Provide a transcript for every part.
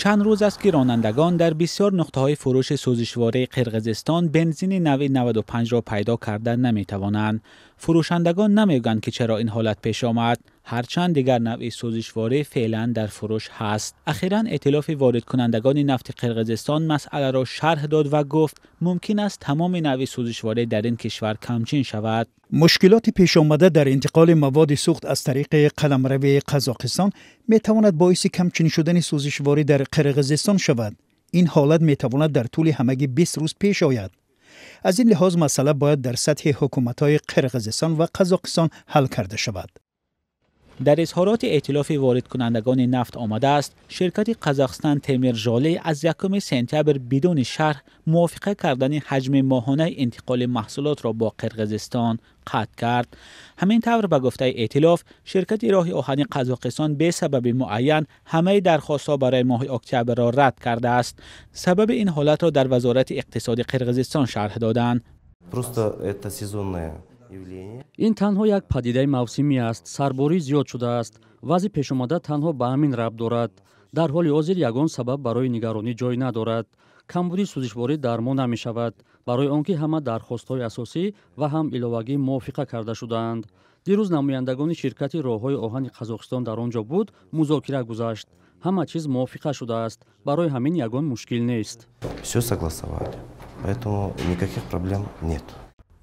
Чанд рӯз аст, ки ронандагон дар бисёр нуқтаҳои фурӯши сӯзишвории Қирғизистон бензини навъи 95-ро пайдо карда наметавонанд. Фурӯшандагон намегӯянд, ки чаро ин ҳолат пеш омад, ҳарчанд дигар навъи сӯзишворӣ феълан дар фурӯш ҳаст. Ахиран Эътилофи воридкунандагони нафти Қирғизистон масъаларо шарҳ дод ва гуфт, мумкин аст тамоми навъи сӯзишворӣ дар ин кишвар камчин шавад. Мушкилоти пешомада дар интиқоли маводи сӯхт аз тариқи қаламрави Қазоқистон метавонад боиси камчин шудани сӯзишворӣ дар Қирғизистон шавад. Ин ҳолат метавонад дар тӯли ҳамагӣ 20 рӯз пеш ояд. Аз ин лиҳоз масъала бояд дар сатҳи ҳукуматҳои Қирғизистон ва Қазоқистон ҳал карда шавад. Дар изҳороти Эътилофи воридкунандагони нафт омадааст, ширкати Қазоқистон Темир Жолӣ аз 1 сентябр бидуни шарҳ мувофиқа кардани ҳаҷми моҳонаи интиқоли маҳсулотро бо Қирғизистон қатъ кард. Ҳамин тавр, ба гуфтаи эътилоф, ширкати роҳи оҳани Қазоқистон бесабаби муайян ҳамаи дархостҳо барои моҳи октябрро рад кардааст. Сабаби ин ҳолатро дар Вазорати иқтисоди Қирғизистон шарҳ доданд. Просто это сезонное явление. Ин танҳо як падидаи мавсимӣ аст. Сарборӣ зиёд шудааст. Вазъи пешомада танҳо ба ҳамин рабт дорад. Дар ҳоли ҳозир ягон сабаб барои нигаронӣ ҷой надорад. Камбуди сӯзишворӣ дармон намешавад, барои он ки ҳама дархостҳои асосӣ ва ҳам иловагӣ мувофиқа карда шудаанд. Дирӯз намояндагони ширкати роҳҳои оҳани Қазоқистон дар он ҷо буд, музокира гузашт, ҳама чиз мувофиқа шудааст. Барои ҳамин ягон мушкил нест. Все согласовали, поэтому никаких проблем нет.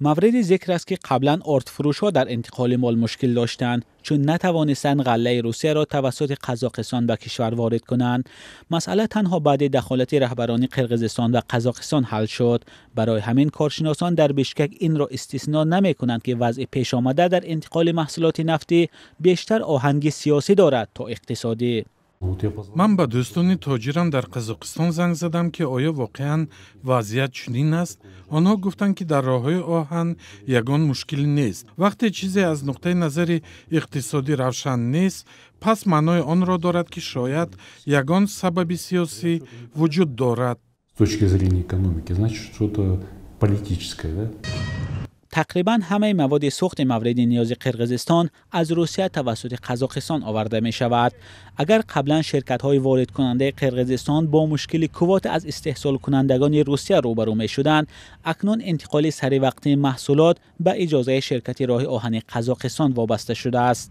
Мавриди зикр аст, ки қаблан ордфурӯшҳо дар интиқоли мол мушкил доштанд, чун натавонистанд ғаллаи Русияро тавассути Қазоқистон ба кишвар ворид кунанд. Масъала танҳо баъди дахолати раҳбарони Қирғизистон ва Қазоқистон ҳал шуд. Барои ҳамин коршиносон дар Бишкек инро истисно намекунанд, ки вазъи пешомада дар интиқоли маҳсулоти нафтӣ бештар оҳанги сиёсӣ дорад, то иқтисодӣ. Ман ба дӯстони тоҷирам дар Қазоқистон занг задам, ки оё воқеан вазъият чунин аст. Онҳо гуфтанд, ки дар роҳҳои оҳан ягон мушкилӣ нест. Вақте чизе аз нуқтаи назари иқтисодӣ равшан нест, пас маънои онро дорад, ки шояд ягон сабаби сиёсӣ вуҷуд дорад. С точки зрения экономики, значит, что-то политическое, да? Тақрибан ҳамаи маводи сӯхти мавриди ниёзи Қирғизистон аз Русия тавассути Қазоқистон оварда мешавад. Агар қаблан ширкатҳои воридкунандаи Қирғизистон бо мушкили квота аз истеҳсолкунандагони Русия рӯбарӯ мешуданд, акнун интиқоли саривақтии маҳсулот ба иҷозаи ширкати роҳи оҳани Қазоқистон вобаста шудааст.